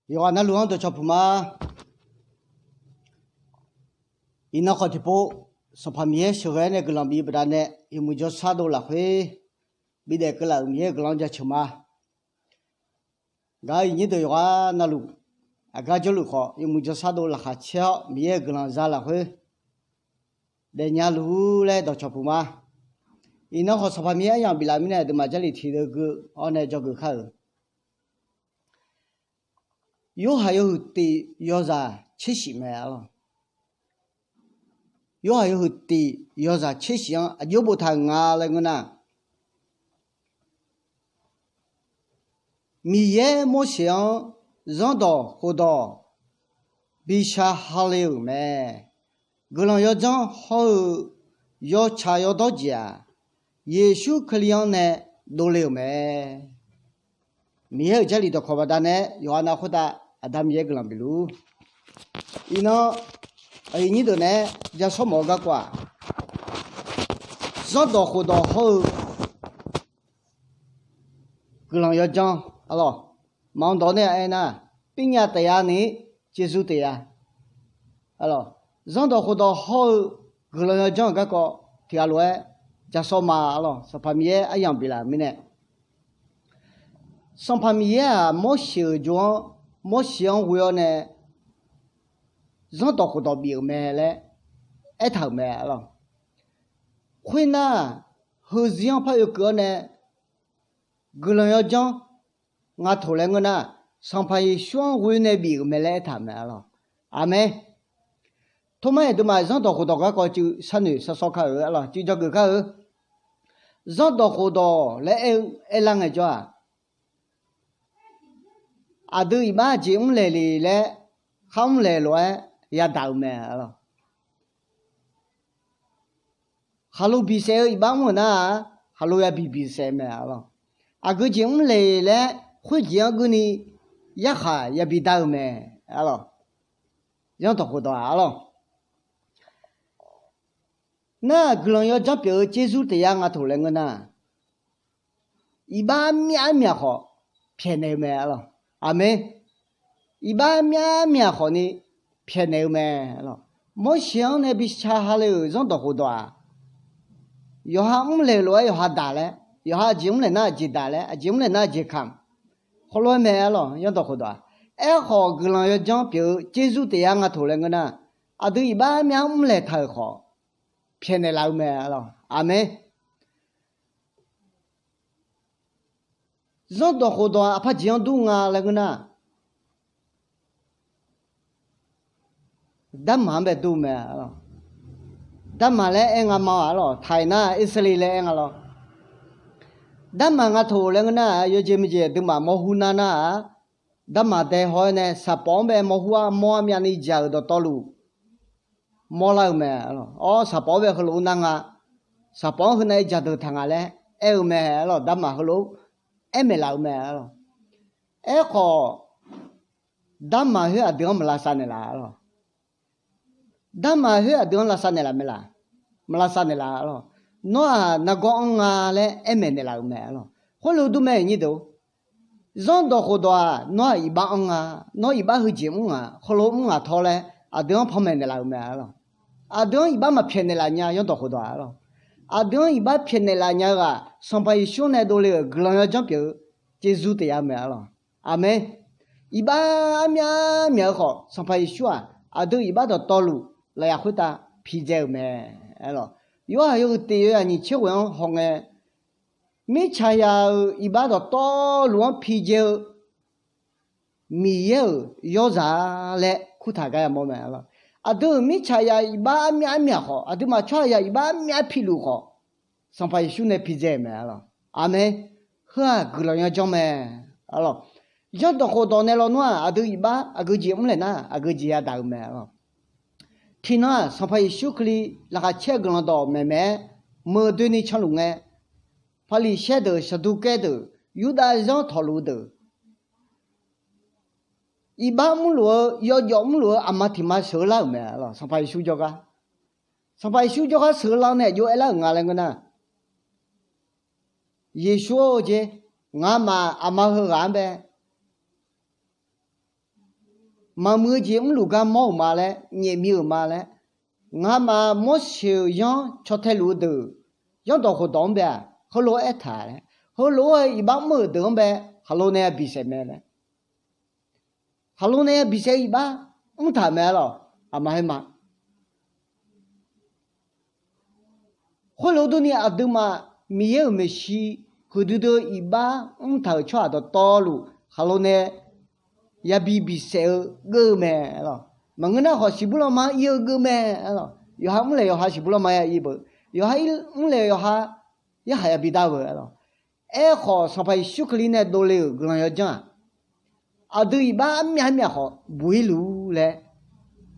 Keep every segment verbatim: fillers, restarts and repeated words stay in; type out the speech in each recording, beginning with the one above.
Yawqghaq navluf-anr dawqcawq puq ma. Iqnan khawf tiqpov, Sanqpaq Miqyaer sheuqghae-aer nae guiqlanq bif baqdanae, yawmuiq jawrshar dov lafkhoer bidaef keuvlaf-euq Miqyaer-euq guiqlanq-anr jaceuq ma. Gaq-eu iqnyir deuq yawqghaq navluf, aqgar jawrluf khawf, yawmuiq jawrshar dov laqkhaq caer-awr Miqyaer-euq guiqlanq za lafkhoer daefnya luf-ur laer dawqcawq puq ma. Iqnan khawf Sanqpaq Miqyaer aryamq biflaf mirnae aqduimaf Jarlif tiqdeuv gui-awr nae dzawgeuf kar-euq. Yorhaq yawhuiq tiq yawzaq tser shif mae arlawq. Yorhaq yawhuiq tiq yawzaq tser shif-anr aqjox boftaq-euq nga laer ngeur nar, Miqyaer Morseq-anr zanrdawq khofdawq bishar hale-euq mae. Guiqlanq yawdzanr hawr-eu yawtsaq yawdawr jeq-aq, Yeqsur Kali-anr nae dovle-euq mae. Miqyaer-euq Jarlif dawqkawq baqdanae yawqghaq nav khoertav Aqda Miqyaer guiqlanq bifluf-ur. Iqnan, aqyuif nyir deuq naeq-aer ja sawr mawf-eu garkawv-aq, zanrdawq khofdawq hawr-eu guiqlanq yawdzanr arlawq. Maqanr dawq nae aernar, pirnya taef ya ni, jeqzur taef ya. Zanrdawq khofdawq hawr-eu guiqlanq yawdzanr-euq garkawv tiqghaq lof-aer ja sawr ma arlawq. Sanqpaq Miqyaer aryamq biflaf-euq mirnae, Sanqpaq Miqyaer-aq Morseq-euq jov-anr, Morseq-anr ghoe-awr nae zanrdawq khofdawq bif-euq mae laer aertaq-euq mae arlawq. Khoernar, heuzir-anr par oe keuv-awr nae guiqlanq yawdzanr nga toq laer ngeur nar, Sanqpaq Yeqsur-anr ghoe nae bif-euq mae laer aertaq-euq mae arlawq. Aqmeq. Tormar aqduimaf zanrdawq khofdawq garkawv cuiv sharnoeq shawr shawr kar-euq arlawq, cuiv dzawgeuf kar-eu. Zanrdawq khofdawq laer aer-eu aerlar ngaejawr-aq, aqdui iqbax jeq mrlaeq le laer khar mrlaeq lof-aer yadaq-euq mae arlawq. Khaqlo bisaef-eu iqbax mr-euq nar-aq, khaqlo yabi bisaef mae arlawq. Aqgeu jeq mrlaeq laer khoerjeq-anr gurni yarkhaq yabi dar-eu mae arlawq. Zanrdawq khofdawq-aq arlawq. Nar-aq guiqlanq yawdzanr pyeuf-eu jeqzur taef ya nga toq laer ngeur nar, iqbax armyav armyaq khawf pyaeqnaeq-eu mae arlawq. Aqmeq. Iqbax armyav armyaq khawfni pyaeqnaeq-eu mae arlawq. Morseq-anr nae bishar hale-euq zanrdawq khofdawq-aq, yawqha mrlaeq lof-aer yawqha daq laer, yawqha aqjeq mrlaeq nar aqjeq daq laer, aqjeq mrlaeq nar aqjeq kamq, heulof-aer mae arlawq. Zanrdawq khofdawq-aq, aerkhawf guiqlanq yawdzanr pyeuf-eu jeqzur taef ya nga toq laer ngeur nar, aqdui iqbax armyav mrlaeq taq-euq khawf pyaeqnaeq laf-eu mae arlawq. Aqmeq. Zanrdawq khofdawq-aq aqpaq jeq-anr dur nga laer ngeur nar, darmaq-anr bae dur-eu mae arlawq. Darmaq laer aer nga ma arlawq, taiq nar Irsaqleqlaer aer nga lawr. Darmaq nga toq laer ngeur nar-aq, yawjeq maqjeq aqduimaf mawrhur nar nar-aq, darmaq dae haw-aer nae saqpawf-anr bae mawrhur-ar mawr-ar myavni dzaq-euq dawqtawvluf mawrlar-eu mae arlawq. Awr, saqpawf-anr bae heulof-aer nar nga, saqpawf-anr heunav-aer dzaqdeuq taq nga laer aer-eu mae arlawq. Darmaq heulof-aer aer maeqlaf-eu mae arlawq. Aerkhawf, darmaq khoer aqdui-anr maq lavsav naeqlaf arlawq. Darmaq khoer aqdui-anr lavsav naeqlaf mae laq? Maq lavsav naeqlaf arlawq. Nawr-aq nargawr anr nga laer aer maeq naeqlaf-euq mae arlawq. Khoerlof dur mae nyir deuq. Zanrdawq khofdawq-aq nawr-aq iqbax anr nga, nawr iqbax heujeq mr nga, heulof mr nga tawr laer aqdui-anr panmaeq naeqlaf-euq mae arlawq. Aqdui-anr iqbax maqpyaeq naeqlaf nya zanrdawq khofdawq-aq arlawq. Aqdui-anr iqbax pyaeq naeqlaf nya-eu ghaq Sanqpaq Yeqsur nae dovle-euq guiqlanq yawdzanr pyeuf-eu jeqzur taef ya-eu mae arlawq. Aqmeq. Iqbax armyav armyaq-eu khawf Sanqpaq Yeqsur-aq aqdui iqbax dawqtawvluf lafyaq khoertav pidzae-euq mae arlawq. Yorhaq yawhuiq tiq yawzaq nyiq tser ghoeq-anr hawngae, mirtsaqzaq-euq iqbax dawqtawvluf-anr pidzae-eu Miqyaer-euq yawrzaq laer kurtaq gar yamawr mae arlawq. Aqdui-euq mirtsaqzaq iqbax armyav armyaq khawf, aqduimaf tsawrhaqzaq iqbax armyav piluf khawf, Sanqpaq Yeqsur nae pidzae-euq mae arlawq. Aqmeq. Heu-aq guiqlanq yawdzanr mae arlawq. Zanrdawq khofdawq nae lawnmr-aq aqdui iqbax aqgeu jeq mrlaeq nar aqgeu jeq yadaq-eu mae arlawq. Tiqnan-aq Sanqpaq Yeqsur Kali laqkhaq caer-eu guiqlanq dawqmaeq maeq-aer meuq doeni canluf ngae, Paqliqsaer deuq, Saqduqkaer deuq, Yurdav zanr tawqluf deuq, iqbax mrluf-eu yawjawf mrluf-eu aqma tiq ma sheuq-eu lar-euq mae arlawq. Sanqpaq Yeqsur jawrgar, Sanqpaq Yeqsur jawrgar sheuq-eu lar-awr nae aqjox aerlar-euq nga laer ngeur nar, Yeqsur-or, jer, ngamaf aqma heughaq-anr bae, maqmuiq-eu jeq mrluf gar mawr-euq ma laer, nyaef mi-euq ma laer, ngamaf Morseq-euq yanr caw tae luf-eu deuq, yanrdawq khofdawq-anr bae-aq, heulof-aer aertaq laer, heulof-aer iqbax mr-euq deuq-anr bae, khaqlo nae yabi saef mae laer. Khaqlo nae yabi saef-eu iqbax mrtaq mae-a lawq, aqma khoerma. Khoerlof-aer durni aqduimaf Miqyaer-euq maeqshi huiqdui dui-eu iqbax mrtaq-euq tsawrhaq dawqtawvluf khaqlo nae yabi bisaef-eu geur-eu mae-a lawq. Maqngeur nar khawf siqbur lanma-anr ir-eu geur mae-a lawq. Yawqha mrlaeq yawqha siqbur lanma ya ir beu, yawqha mrlaeq yawqha yarkhaq yabi dar-eu beu-a lawq. Aerkhawf, Sanqpaq Yeqsur Kali nae dovle-euq guiqlanq yawdzanr-aq, aqdui iqbax armyav armyav khawf buq-ir luf-ur laer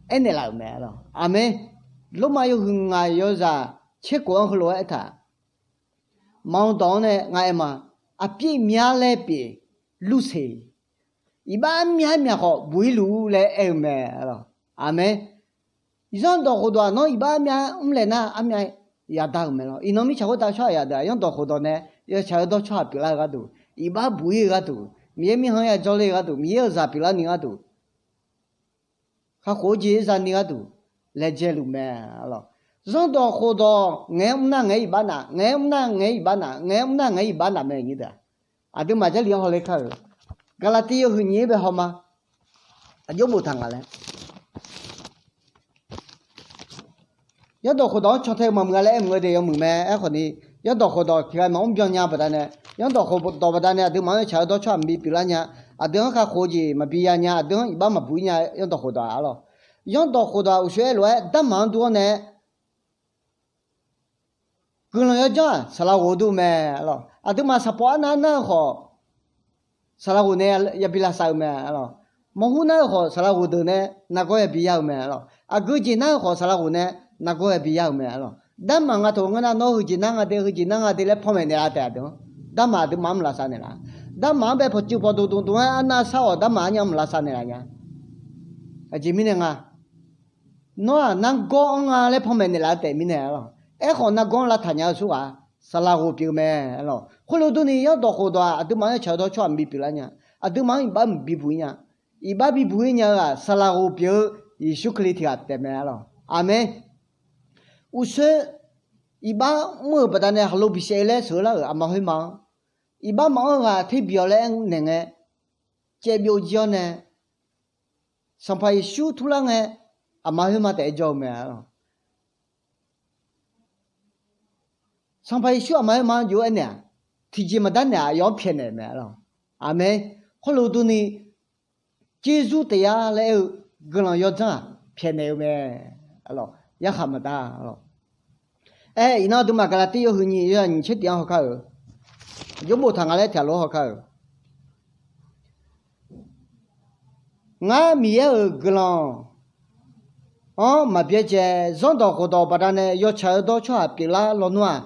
aernaeq laf-euq mae-a lawq. Aqmeq. Lormav yawhuiq ngaq yawzaq tserkhof-anr heulof-aer aertaq, maqanr dawq-anr nae nga aer ma, aqpyeuf myav laer pyeuf lurseq, iqbax armyav armyav khawf buq-ir luf-ur laer aer-eu mae-a lawq. Aqmeq. Zanrdawq khofdawq-aq, nawr iqbax armyav mrlaeq nar armyav yadar-euq mae lawq. Iqnan mirtsaq khoertav tsawrhaq yadeuq-aq, zanrdawq khofdawq nae yawtsaq-eu dawr tsawrhaq pyeuflar-eu gharduq, iqbax buq-ir-eu gharduq, Miqyaer mirkhanq-anr yajawr ler-eu gharduq, Miqyaer-euq zaq pyeuflarni gharduq, kakhof-eu jeq-anr zani gharduq laejae luf mae-a lawq. Zanrdawq khofdawq ngaeq-aer mr nar ngaeq-aer iqbax naf, ngaeq-aer mr nar ngaeq-aer iqbax naf, ngaeq-aer mr nar ngaeq-aer iqbax naf mae nyir deuq-aq. Aqduimaf Jarlif-anr hawler kar-euq, Gaqlaqtiv yawhuiq nyiq-aer bae haw ma. Aqjox boftaq nga laer. Zanrdawq khofdawq-anr caw tae-eu maqmuiq-a laer aer mq-eu deuq yawmuiq mae. Aerkhawf ni, zanrdawq khofdawq tiq ghaq maqmr byan nya baqdanae, zanrdawq khofdawq baqdanae aqduimaf-anr yawtsaq-eu dawr tsawrhaq maqbi pyeuflar nya, aqdui-anr kakhof-eu jeq maqbi ya nya, aqdui-anr iqbax maqbuq-ir nya, zanrdawq khofdawq-aq lawq. Zanrdawq khofdawq-aq uqshoe aer lof-aer darma-anr dur-awr nae guiqlanq yawdzanr-aq saqlaq ghof dur-eu mae-a lawq. Aqduimaf sanqpawf arnav arnav-eu khawf, saqlaq ghof nae yabi lavsav-eu mae-a lawq. Mawrhur nar-eu khawf saqlaq ghof deuq nae nargawr yabi yar-eu mae-a lawq. Aqgeu jeq nar-eu khawf saqlaq ghof nae nargawr yabi yar-eu mae-a lawq. Darma nga taq-eu ngeur nar nawr heujeq nar nga de, heujeq nar nga de laer panmaeq naeqlaf taef aqdui-anr. Darma aqduimaf-anr maqlavsav naeqlaf. Darma-anr bae pawqtsuif pawqdmq dmqdmq-aer arnav sar-awq, darma arnya maqlavsav naeqlaf nya. Aqjeq mirnae nga, nawr-aq nargawr-anr nga laer panmaeq naeqlaf-eu taef mirnae-a lawq. Aerkhawf nargawr-anr lavtaq nya-eu tsawrhaq saqlaq ghof pyeuf-eu mae-a lawq. Khoerlof durni zanrdawq khofdawq-aq aqduimaf-anr yawtsaq-eu dawr tsawrhaq maqbi pyeuflar nya, aqduimaf-anr iqbax maqbi buq-ir nya, iqbax bibuq-ir nya-eu-aq saqlaq ghof pyeuf-eu Yeqsur Kali tiq ghaq taef mae-a lawq. Aqmeq. Uqshoe iqbax mr-euq baqdanae haqlo bisaef-eu laer sheuqlar-euq aqma khoerma-anr, iqbax maqanr-eu ghaq terbi-awr laer aernaeq ngae, caevbyov jir-awr nae Sanqpaq Yeqsur turlar ngae, aqma khoerma taef-aer jawr-eu mae-a lawq. Sanqpaq Yeqsur aqma khoerma-anr jov-aer naeq-aq, tiqjeq maqdar naeq-aq, yawf-anr pyaeqnaeq-euq mae-a lawq. Aqmeq. Khoerlof durni, Jeqzur taef-a laer aer-eu guiqlanq yawdzanr-aq pyaeqnaeq-eu mae-a lawq. Yarkhaq maqdar-a lawq. Aer, iqnan aqduimaf Gaqlaqtiv yawhuiq nyiq yawzaq nyiq tser tiq-anr hawkar-euq, aqjox boftaq nga laer tiq ghaq lof-aer hawkar-euq, Ngar Miqyaer-euq guiqlanq-anr maqbyaerdzae, zanrdawq khofdawq baqdanae yawtsaq-eu dawr tsawrhaq pyeuflar lawnmr-aq,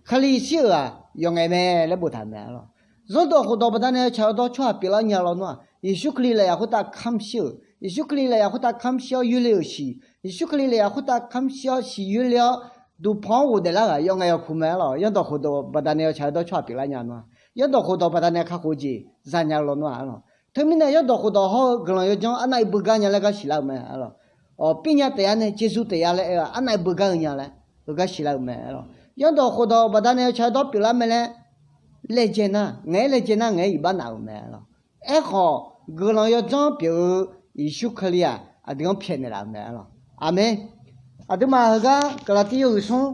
Kali shir-euq-aq yawf ngaef mae laer boftaq mae-a lawq. Zanrdawq khofdawq baqdanae yawtsaq-eu dawr tsawrhaq pyeuflar nya lawnmr-aq, Yeqsur Kali lafyaq khoertav kamr shir-euq, Yeqsur Kali lafyaq khoertav kamr shir-awr yoerle-euq shiq, Yeqsur Kali lafyaq khoertav kamr shir-awr shiq yoerle-awr, duqpanq-anr ghofdaef lar ghaq yawf ngaef yawf kuq mae-a lawq. Zanrdawq khofdawq baqdanae yawtsaq-eu dawr tsawrhaq pyeuflar nya nawr-aq, zanrdawq khofdawq baqdanae kakhof-eu jeq zanya-eu lawnmr-a lawq. Teumirnae zanrdawq khofdawq hawr-eu guiqlanq yawdzanr arnav-aer beugar nya laer gar siqlar-eu mae-a lawq. Awq, pirnya taef-a nae Jeqzur taef-a laer aer-eu arnav-aer beugar-eu nya laer heugar siqlar-eu mae-a lawq. Zanrdawq khofdawq baqdanae yawtsaq-eu dawr pyeuflar mae laer laejae nar, ngaeq-aer laejae nar ngaeq-aer iqbax naf-euq mae-a lawq. Aerkhawf, guiqlanq yawdzanr pyeuf-eu Yeqsur Kali-aq aqdui-anr pyaeqnaeq laf-euq mae-a lawq. Aqmeq. Aqduimaf heugar Gaqlaqtiv yawhuiq smr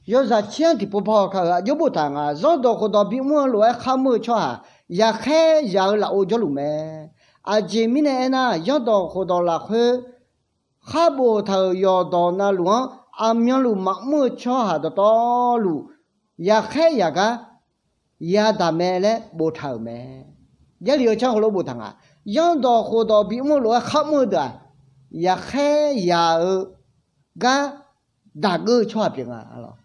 yawzaq tser-anr tiqpov par hawkar-euq, aqjox boftaq nga, zanrdawq khofdawq bimr-eu lof-aer kharmr-eu tsawrhaq yaqkhaer yaq-eu lafov jawrluf mae. Aqjeq mirnae aernar, zanrdawq khofdawq lafkhoer khar boftaq-euq yawqdawq navluf-anr aqmyanluf maqmr-eu tsawrhaq dawqtawvluf yaqkhaer yaq gar yadaq mae laer boftaq-euq mae. Jarlif-eu canr heulof boftaq nga, zanrdawq khofdawq bimr-eu lof-aer kharmr-eu deuq-aq, yaqkhaer yaq-eu gar daqgeur-eu tsawrhaq pyeuf nga-a lawq.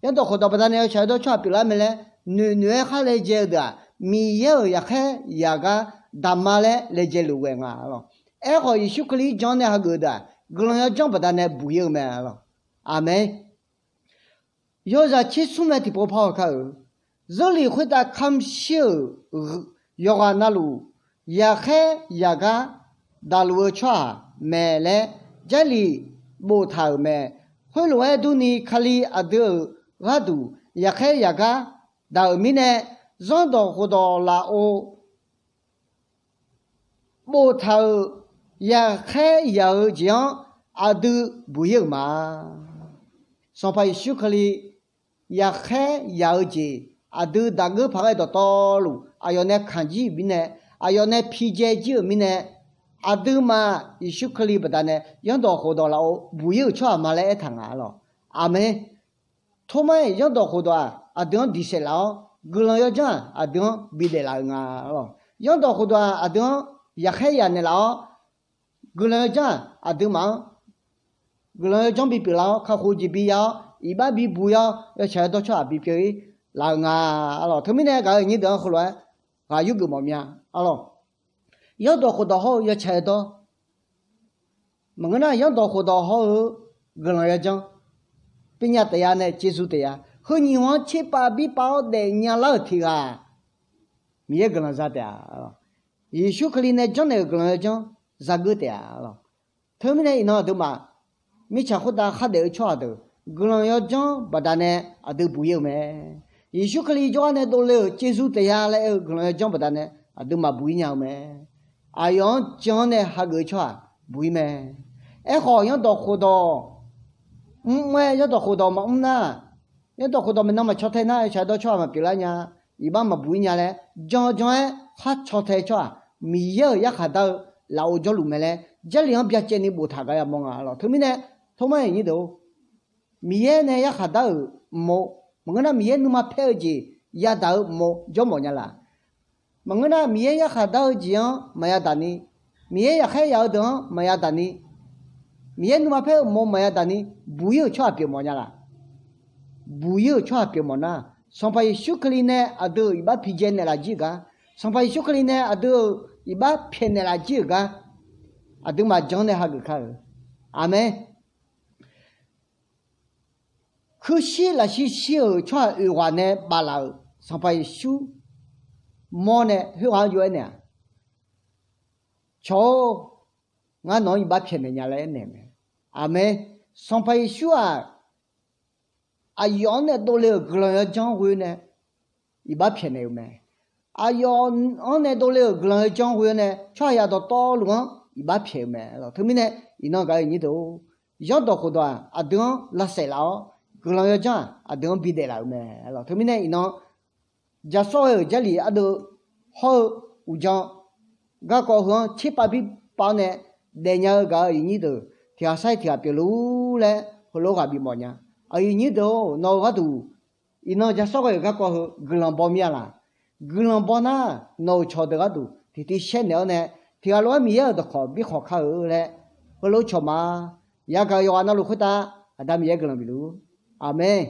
Zanrdawq khofdawq baqdanae yawtsaq-eu dawr tsawrhaq pyeuflar mae laer noeqnoeq-aer khar laejae-eu deuq-aq, Miqyaer-euq yaqkhaer yaq gar daqma laer laejae luf ghae nga-a lawq. Aerkhawf, Yeqsur Kali-anr jan-awr nae hageuf-eu deuq-aq, guiqlanq yawdzanr baqdanae buq-ir-eu mae-a lawq. Aqmeq. Yawzaq tser smr mae tiqpov par hawkar-euq, Zeurlif khoertav kamr shir-euq yawqghaq navluf yaqkhaer yaq gar daqluf-eu tsawrhaq mae laer Jarlif boftaq-euq mae. Khoerlof-aer durni, Kali aqdui-euq gharduq yaqkhaer yaqgar daq-euq mirnae, zanrdawq khofdawq lafov boftaq-euq yaqkhaer yaq-eu jeq-anr aqdui buq-ir-euq ma. Sanqpaq Yeqsur Kali yaqkhaer yaq-eu jeq aqdui daqgeur paq ghae dawqtawvluf aqyawf nae kanq jir-euq mirnae, aqyawf nae pijae jir-euq mirnae, aqduimaf Yeqsur Kali baqdanae zanrdawq khofdawq lafov buq-ir-euq tsawrhaq ma laer aertaq nga lawq. Aqmeq. Tormar-iq zanrdawq khofdawq-aq aqdui-anr diq saef laf-awr, guiqlanq yawdzanr-aq aqdui-anr bidaef laf-eu nga lawq. Zanrdawq khofdawq-aq aqdui-anr yaqkhaer yaq naeqlaf-awr, guiqlanq yawdzanr-aq aqduimaf-anr guiqlanq yawdzanr bipyeuf laf-awr, kakhof jeq biya-awr, iqbax bibuq-ir-awr, yawtsaq yawdawr tsawrhaq bipyeuf-ir laf-eu nga lawq. Teumirnae gaq-euq nyir deuq-anr heulof-aer ghaq yurgeuf mawf mya lawq. Zanrdawq khofdawq hawr-eu yawtsaq yawdawr, maqngeur nar zanrdawq khofdawq hawr-eu guiqlanq yawdzanr, pirnya taef-a nae ceqzuq taef-a, heu nyiq hmq-anr tserpav birpav-awr daefnya lar-euq tiq ghaq Miqyaer guiqlanq za taef-a. Yeqsur Kali nae janrnaeq-euq guiqlanq yawdzanr zageur taef-a lawq. Teumirnae iqnan aqduimaf mirtsaq khoertav khardaef-eu tsawrhaq deuq guiqlanq yawdzanr baqdanae aqdui buq-ir-eu mae. Yeqsur Kali jawrgar nae dovle-euq ceqzuq taef-a laer aer-eu guiqlanq yawdzanr baqdanae aqduimaf buq-ir nya-eu mae. Aqyawf-anr jan-anr nae hageuf-eu tsawrhaq buq-ir mae. Aerkhawf zanrdawq khofdawq mr-aer zanrdawq khofdawq maqmr nar, zanrdawq khofdawq maeqnan maqcaw tae nar, yawtsaq yawdawr tsawrhaq maqpyeuf lar nya, iqbax maqbuq-ir nya laer jan-eu jan-aer khar caw tae tsawrhaq, Miqyaer-euq yarkhaq dar-eu lafov jawrluf mae laer Jarlif-anr byacaevni boftaq gar yamawr nga lawq. Teumirnae, tormar-iq nyir deuq-or, Miqyaer nae yarkhaq dar-euq mq-or, maqngeur nar Miqyaer nuima paer-eu jeq yadaq-eu mq-or jawr mawf nya laq. Maqngeur nar Miqyaer yarkhaq dar-eu jeq-anr maqya daq ni, Miqyaer yaqkhaer yaq-eu deuq-anr maqya daq ni, Miqyaer nuima paer-eu mq-or maqya daq ni, buq-ir-euq tsawrhaq pyeuf mawf nya laq. Buq-ir-euq tsawrhaq pyeuf mawf nar, Sanqpaq Yeqsur Kali nae aqdui-euq iqbax pijae naeqlaf jir-euq gar, Sanqpaq Yeqsur Kali nae aqdui-euq iqbax pyaeqnaeq laf jir-euq gar, aqduimaf jan-anr nae hageuf kar-euq. Aqmeq. Kuirshir lafshir shir-euq tsawrhaq oeq ghaq nae baflaf-euq Sanqpaq Yeqsur mawr nae khoerghaq-anr yov-aer naeq-aq, Cawq-or, ngar nawq-anr iqbax pyaeqnaeq nya laer aernaeq-eu mae. Aqmeq. Sanqpaq Yeqsur-aq, aqyawf-anr nae dovle-euq guiqlanq yawdzanr ghoe nae iqbax pyaeqnaeq-eu mae. Aqyawf-anr nae dovle-euq guiqlanq yawdzanr ghoe-awr nae tsawrhaqzaq dawqtawvluf-anr iqbax pyaeq-eu mae lawq. Teumirnae iqnan gaq-euq nyir deuq-or, zanrdawq khofdawq-aq aqdui-anr lavsaef laf-awr, guiqlanq yawdzanr-aq aqdui-anr bidaef laf-eu mae lawq. Teumirnae iqnan jasawr ghae-euq Jarlif ardeuv hawr-eu uqdzan garkawv heu-anr tserpav birpav-awr nae daefnya-eu gaq-euq aqyuif nyir deuq tiq ghaq sar-iq tiq ghaq pyeufluf-ur laer heulof-aer ghaq bimawf nya. Aqyuif nyir deuq-or, nawq-eu gharduq iqnan jasawr ghae-euq garkawv heu guiqlanq baw mir-a laq. Guiqlanq baw nar, nawq-euq cawqdeuq gharduq tiqtiv shaer naeq-awr nae tiq ghaq lof-aer Miqyaer-euq dawqkawq birkhawq kar-eu laer heulof-aer cawq ma. Yagaq yawqghaq navluf khoertav Aqda Miqyaer guiqlanq bifluf-ur. Aqmeq.